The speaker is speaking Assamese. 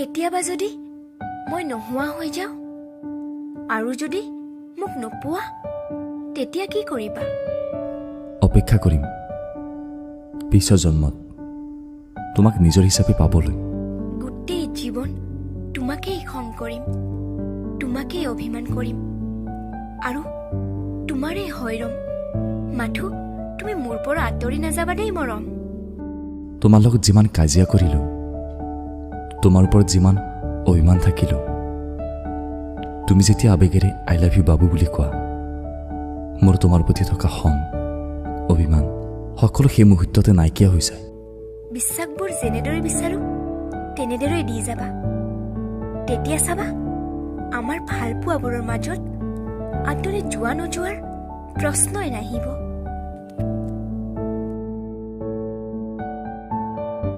কেতিয়াবা যদি মই নোহোৱা হৈ যাওঁ আৰু যদি মোক নোপোৱা, তেতিয়া কি কৰিবা? অপেক্ষা কৰিম পিছৰ জন্মত তোমাক নিজৰ হিচাপে পাবলৈ। গোটেই জীৱন তোমাকেই খং কৰিম, তোমাকেই অভিমান কৰিম আৰু তোমাৰেই হৈ ৰম। মাথো তুমি মোৰ পৰা আঁতৰি নাযাবা দেই মৰম। তোমাৰ লগত যিমান কাজিয়া কৰিলোঁ, তোমাৰ ওপৰত যিমান অভিমান থাকিলোঁ, তুমি যেতিয়া আৱেগেৰে "I love you বাবু" বুলি কোৱা, মোৰ তোমাৰ প্ৰতি থকা খং, অভিমান সকলো সেই মুহূৰ্ততে নাইকিয়া হৈ যায়। বিশ্বাসবোৰ যেনেদৰে বিচাৰোঁ তেনেদৰেই দি যাবা। তেতিয়া চাবা, আমাৰ ভালপোৱাবোৰৰ মাজত আঁতৰি যোৱা নোযোৱাৰ প্ৰশ্নই নাহিব।